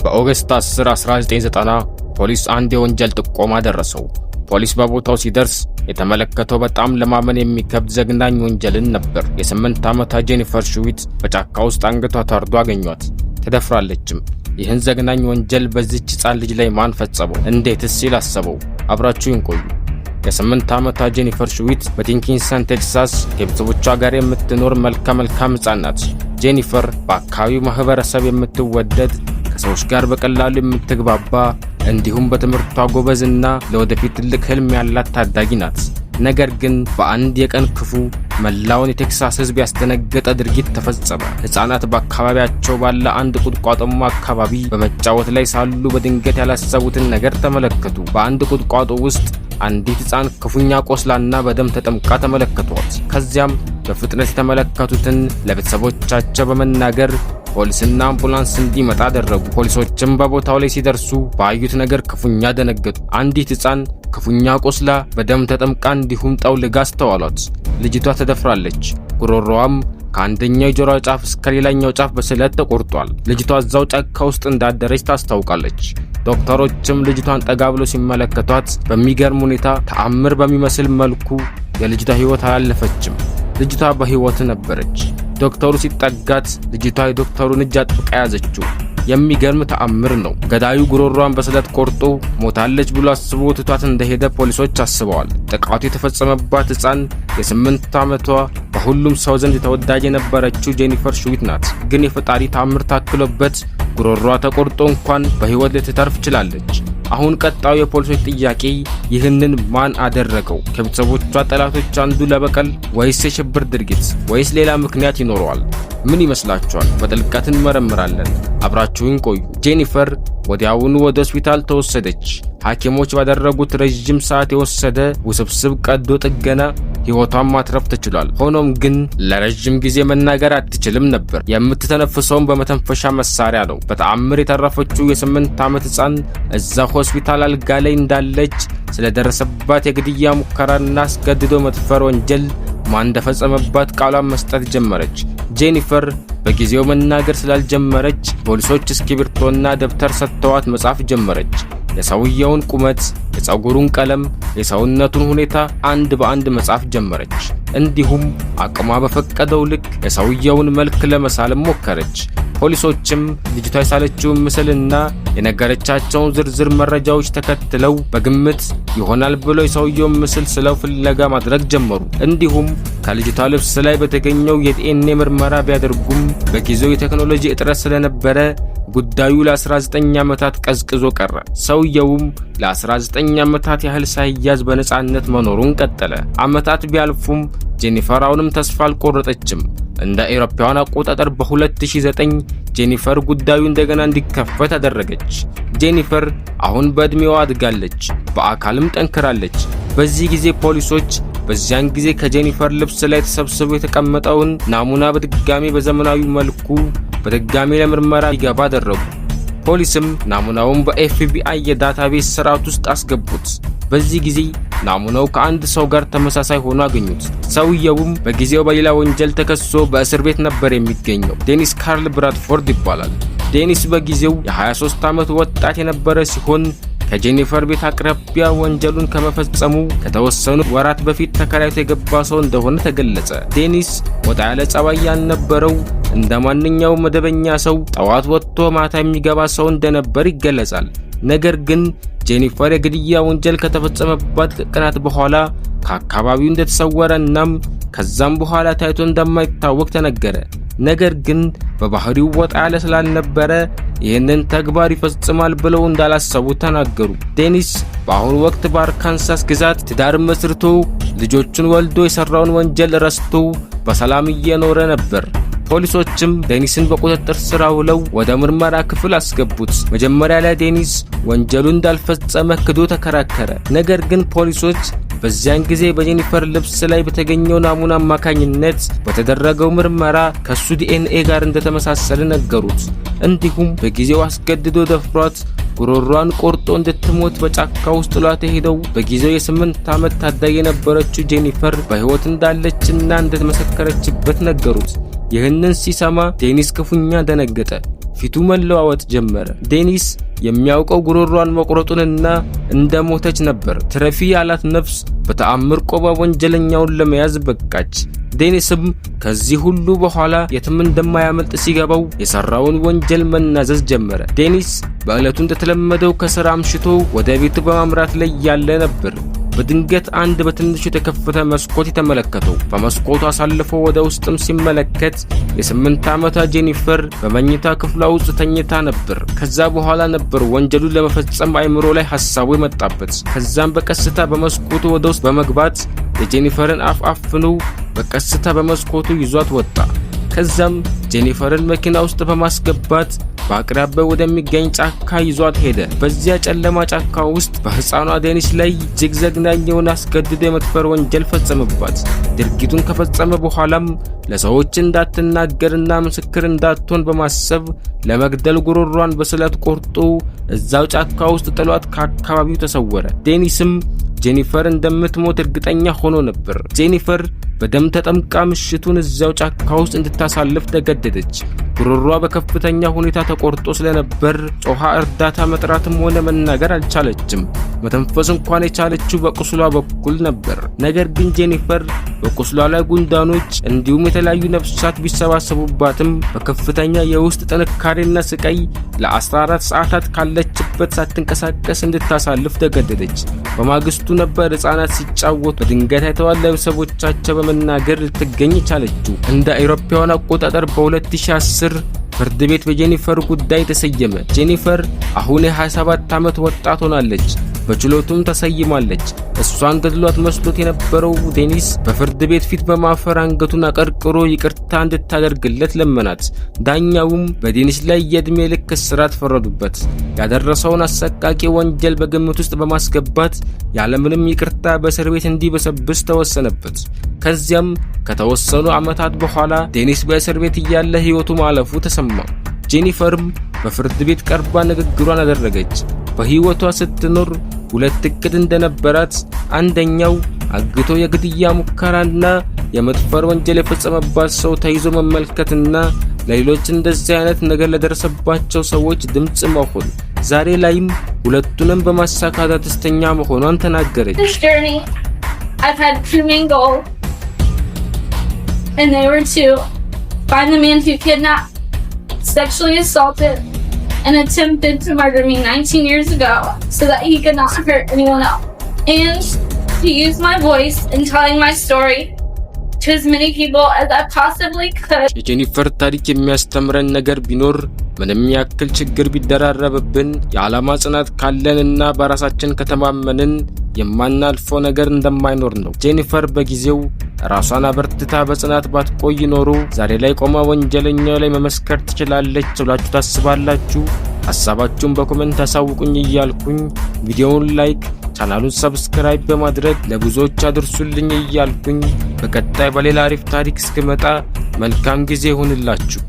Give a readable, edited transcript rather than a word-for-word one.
በ August 10 1990 ፖሊስ አንድ የወንጀል ጥቆማ ደረሰው። ፖሊስ በቦታው ሲደርስ የተመለከተው በጣም ለማመን የሚከብድ ዘግናኝ ወንጀልን ነበር። የ8 ዓመቷ ጄኒፈር ሽዊት በጫካ ውስጥ አንገቷ ታርዶ አገኟት። ተደፍራለችም። ይህን ዘግናኝ ወንጀል በዚች ሕፃን ልጅ ላይ ማን ፈጸመው? እንዴትስ ሲል አሰበው። አብራችሁን ቆዩ። የ8 ዓመቷ ጄኒፈር ሽዊት በዲኪንሰን ቴክሳስ ከቤተሰቦቿ ጋር የምትኖር መልከ መልካም ሕፃን ናት። ጄኒፈር በአካባቢው ማህበረሰብ የምትወደድ፣ ከሰዎች ጋር በቀላሉ የምትግባባ፣ እንዲሁም በትምህርቷ ጎበዝና ለወደፊት ትልቅ ህልም ያላት ታዳጊ ናት። ነገር ግን በአንድ የቀን ክፉ መላውን የቴክሳስ ሕዝብ ያስደነገጠ ድርጊት ተፈጸመ። ሕፃናት በአካባቢያቸው ባለ አንድ ቁጥቋጦማ አካባቢ በመጫወት ላይ ሳሉ በድንገት ያላሰቡትን ነገር ተመለከቱ። በአንድ ቁጥቋጦ ውስጥ አንዲት ሕፃን ክፉኛ ቆስላና በደም ተጠምቃ ተመለከቷት። ከዚያም በፍጥነት የተመለከቱትን ለቤተሰቦቻቸው በመናገር ፖሊስና አምቡላንስ እንዲመጣ አደረጉ። ፖሊሶችም በቦታው ላይ ሲደርሱ ባዩት ነገር ክፉኛ ደነገጡ። አንዲት ሕፃን ክፉኛ ቆስላ፣ በደም ተጠምቃ እንዲሁም ጠውልጋ አስተዋሏት። ልጅቷ ተደፍራለች። ጉሮሮዋም ከአንደኛው የጆሮ ጫፍ እስከ ሌላኛው ጫፍ በስለት ተቆርጧል። ልጅቷ እዛው ጫካ ውስጥ እንዳደረች ታስታውቃለች። ዶክተሮችም ልጅቷን ጠጋ ብሎ ሲመለከቷት በሚገርም ሁኔታ ተአምር በሚመስል መልኩ የልጅቷ ሕይወት አላለፈችም። ልጅቷ በሕይወት ነበረች። ዶክተሩ ሲጠጋት ልጅቷ የዶክተሩን እጅ አጥብቃ ያዘችው። የሚገርም ተአምር ነው። ገዳዩ ጉሮሯን በስለት ቆርጦ ሞታለች ብሎ አስቦ ትቷት እንደሄደ ፖሊሶች አስበዋል። ጥቃቱ የተፈጸመባት ሕፃን የ8 ዓመቷ በሁሉም ሰው ዘንድ ተወዳጅ የነበረችው ጄኒፈር ሽዊት ናት። ግን የፈጣሪ ተአምር ታክሎበት ጉሮሯ ተቆርጦ እንኳን በሕይወት ልትተርፍ ችላለች። አሁን ቀጣዩ የፖሊሶች ጥያቄ ይህንን ማን አደረገው? ከቤተሰቦቿ ጠላቶች አንዱ ለበቀል ወይስ የሽብር ድርጊት ወይስ ሌላ ምክንያት ይኖረዋል? ምን ይመስላችኋል? በጥልቀት እንመረምራለን። አብራችሁን ቆዩ። ጄኒፈር ወዲያውኑ ወደ ሆስፒታል ተወሰደች። ሐኪሞች ባደረጉት ረዥም ሰዓት የወሰደ ውስብስብ ቀዶ ጥገና ሕይወቷን ማትረፍ ተችሏል። ሆኖም ግን ለረዥም ጊዜ መናገር አትችልም ነበር። የምትተነፍሰውን በመተንፈሻ መሳሪያ ነው። በተአምር የተረፈችው የ8 ዓመት ሕፃን እዛ ሆስፒታል አልጋ ላይ እንዳለች ስለደረሰባት የግድያ ሙከራና አስገድዶ መድፈር ወንጀል ማን እንደፈጸመባት ቃሏን መስጠት ጀመረች። ጄኒፈር በጊዜው መናገር ስላልጀመረች ፖሊሶች እስክሪብቶና ደብተር ሰጥተዋት መጻፍ ጀመረች። የሰውየውን ቁመት፣ የፀጉሩን ቀለም፣ የሰውነቱን ሁኔታ አንድ በአንድ መጻፍ ጀመረች። እንዲሁም አቅሟ በፈቀደው ልክ የሰውየውን መልክ ለመሳልም ሞከረች። ፖሊሶችም ልጅቷ የሳለችውን ምስልና የነገረቻቸውን ዝርዝር መረጃዎች ተከትለው በግምት ይሆናል ብለው የሰውየውን ምስል ስለው ፍለጋ ማድረግ ጀመሩ። እንዲሁም ከልጅቷ ልብስ ላይ በተገኘው የዲኤንኤ ምርመራ ቢያደርጉም በጊዜው የቴክኖሎጂ እጥረት ስለነበረ ጉዳዩ ለ19 ዓመታት ቀዝቅዞ ቀረ። ሰውየውም ለ19 ዓመታት ያህል ሳይያዝ በነፃነት መኖሩን ቀጠለ። ዓመታት ቢያልፉም ጄኒፈር አሁንም ተስፋ አልቆረጠችም። እንደ አውሮፓውያን አቆጣጠር በ2009 ጄኒፈር ጉዳዩ እንደገና እንዲከፈት አደረገች። ጄኒፈር አሁን በዕድሜዋ አድጋለች፣ በአካልም ጠንክራለች። በዚህ ጊዜ ፖሊሶች በዚያን ጊዜ ከጄኒፈር ልብስ ላይ ተሰብስቦ የተቀመጠውን ናሙና በድጋሚ በዘመናዊ መልኩ በድጋሚ ለምርመራ እንዲገባ አደረጉ። ፖሊስም ናሙናውን በ FBI የ database ስርዓት ውስጥ አስገቡት። በዚህ ጊዜ ናሙናው ከአንድ ሰው ጋር ተመሳሳይ ሆኖ አገኙት። ሰውየውም በጊዜው በሌላ ወንጀል ተከሶ በእስር ቤት ነበር የሚገኘው። ዴኒስ ካርል ብራድፎርድ ይባላል። ዴኒስ በጊዜው የ23 ዓመት ወጣት የነበረ ሲሆን ከጄኒፈር ቤት አቅራቢያ ወንጀሉን ከመፈጸሙ ከተወሰኑ ወራት በፊት ተከራይቶ የገባ ሰው እንደሆነ ተገለጸ። ዴኒስ ወጣ ያለ ጸባይ ያልነበረው፣ እንደ ማንኛውም መደበኛ ሰው ጠዋት ወጥቶ ማታ የሚገባ ሰው እንደነበር ይገለጻል። ነገር ግን ጄኒፈር የግድያ ወንጀል ከተፈጸመባት ቀናት በኋላ ከአካባቢው እንደተሰወረ እናም ከዛም በኋላ ታይቶ እንደማይታወቅ ተነገረ። ነገር ግን በባህሪው ወጣ ያለ ስላልነበረ ይህንን ተግባር ይፈጽማል ብለው እንዳላሰቡ ተናገሩ። ዴኒስ በአሁኑ ወቅት በአርካንሳስ ግዛት ትዳር መስርቶ፣ ልጆቹን ወልዶ፣ የሰራውን ወንጀል ረስቶ በሰላም እየኖረ ነበር። ፖሊሶችም ዴኒስን በቁጥጥር ስር አውለው ወደ ምርመራ ክፍል አስገቡት። መጀመሪያ ላይ ዴኒስ ወንጀሉን እንዳልፈጸመ ክዶ ተከራከረ። ነገር ግን ፖሊሶች በዚያን ጊዜ በጄኒፈር ልብስ ላይ በተገኘው ናሙና አማካኝነት በተደረገው ምርመራ ከሱ ዲኤንኤ ጋር እንደተመሳሰለ ነገሩት። እንዲሁም በጊዜው አስገድዶ ደፍሯት ጉሮሯን ቆርጦ እንድትሞት በጫካ ውስጥ ጥሏት የሄደው በጊዜው የ8 ዓመት ታዳጊ የነበረችው ጄኒፈር በሕይወት እንዳለችና እንደመሰከረችበት ነገሩት። ይህንን ሲሰማ ዴኒስ ክፉኛ ደነገጠ። ፊቱ መለዋወጥ ጀመረ። ዴኒስ የሚያውቀው ጉሮሯን መቁረጡንና እንደ ሞተች ነበር። ትረፊ ያላት ነፍስ በተአምር ቆማ ወንጀለኛውን ለመያዝ በቃች። ዴኒስም ከዚህ ሁሉ በኋላ የትም እንደማያመልጥ ሲገባው የሰራውን ወንጀል መናዘዝ ጀመረ። ዴኒስ በዕለቱ እንደተለመደው ከሥራ አምሽቶ ወደ ቤቱ በማምራት ላይ ያለ ነበር በድንገት አንድ በትንሹ የተከፈተ መስኮት የተመለከተው። በመስኮቱ አሳልፎ ወደ ውስጥም ሲመለከት የ8 ዓመቷ ጄኒፈር በመኝታ ክፍሏ ውስጥ ተኝታ ነበር። ከዛ በኋላ ነበር ወንጀሉን ለመፈጸም አይምሮ ላይ ሀሳቡ የመጣበት። ከዛም በቀስታ በመስኮቱ ወደ ውስጥ በመግባት የጄኒፈርን አፍ አፍኖ በቀስታ በመስኮቱ ይዟት ወጣ። ከዛም ጄኒፈርን መኪና ውስጥ በማስገባት በአቅራቢያው ወደሚገኝ ጫካ ይዟት ሄደ። በዚያ ጨለማ ጫካ ውስጥ በሕፃኗ ዴኒስ ላይ እጅግ ዘግናኝ የሆነ አስገድዶ የመድፈር ወንጀል ፈጸመባት። ድርጊቱን ከፈጸመ በኋላም ለሰዎች እንዳትናገርና ምስክር እንዳትሆን በማሰብ ለመግደል ጉሮሯን በስለት ቆርጦ እዛው ጫካ ውስጥ ጥሏት ከአካባቢው ተሰወረ። ዴኒስም ጄኒፈር እንደምትሞት እርግጠኛ ሆኖ ነበር። ጄኒፈር በደም ተጠምቃ ምሽቱን እዚያው ጫካ ውስጥ እንድታሳልፍ ተገደደች። ጉሮሯ በከፍተኛ ሁኔታ ተቆርጦ ስለነበር ጮኻ እርዳታ መጥራትም ሆነ መናገር አልቻለችም። መተንፈስ እንኳን የቻለችው በቁስሏ በኩል ነበር። ነገር ግን ጄኒፈር በቁስሏ ላይ ጉንዳኖች እንዲሁም የተለያዩ ነፍሳት ቢሰባሰቡባትም በከፍተኛ የውስጥ ጥንካሬና ስቃይ ለ14 ሰዓታት ካለችበት ሳትንቀሳቀስ እንድታሳልፍ ተገደደች። በማግስቱ ነበር ሕፃናት ሲጫወቱ በድንገት አይተዋል ለቤተሰቦቻቸው በመናገር ልትገኝ ቻለችው። እንደ አውሮፓውያን አቆጣጠር በ2010 ፍርድ ቤት በጄኒፈር ጉዳይ ተሰየመ። ጄኒፈር አሁን የ27 ዓመት ወጣት ሆናለች። በችሎቱም ተሰይማለች። እሷን ገድሏት መስሎት የነበረው ዴኒስ በፍርድ ቤት ፊት በማፈር አንገቱን አቀርቅሮ ይቅርታ እንድታደርግለት ለመናት። ዳኛውም በዴኒስ ላይ የዕድሜ ልክ እስራት ፈረዱበት። ያደረሰውን አሰቃቂ ወንጀል በግምት ውስጥ በማስገባት ያለምንም ይቅርታ በእስር ቤት እንዲበሰብስ ተወሰነበት። ከዚያም ከተወሰኑ ዓመታት በኋላ ዴኒስ በእስር ቤት እያለ ሕይወቱ ማለፉ ተሰማ። ጄኒፈርም በፍርድ ቤት ቀርባ ንግግሯን አደረገች። በሕይወቷ ስትኖር ሁለት እቅድ እንደነበራት፣ አንደኛው አግቶ የግድያ ሙከራና የመድፈር ወንጀል የፈጸመባት ሰው ተይዞ መመልከትና ለሌሎች እንደዚህ አይነት ነገር ለደረሰባቸው ሰዎች ድምፅ መሆን። ዛሬ ላይም ሁለቱንም በማሳካቷ ደስተኛ መሆኗን ተናገረች። This journey, I've had two main goals, and they were to find the man who kidnapped, sexually assaulted, and attempted to murder me 19 years ago so that he could not hurt anyone else, and to use my voice in telling my story to as many people as I possibly could. የጄኒፈር ታሪክ የሚያስተምረን ነገር ቢኖር ምንም ያክል ችግር ቢደራረብብን የዓላማ ጽናት ካለንና በራሳችን ከተማመንን የማናልፈው ነገር እንደማይኖር ነው። ጄኒፈር በጊዜው ራሷን አበርትታ በጽናት ባትቆይ ኖሮ ዛሬ ላይ ቆማ ወንጀለኛው ላይ መመስከር ትችላለች ብላችሁ ታስባላችሁ? ሀሳባችሁን በ comment አሳውቁኝ እያልኩኝ ቪዲዮውን like፣ ቻናሉን subscribe በማድረግ ለብዙዎች አድርሱልኝ እያልኩኝ በቀጣይ በሌላ አሪፍ ታሪክ እስክመጣ መልካም ጊዜ ይሁንላችሁ።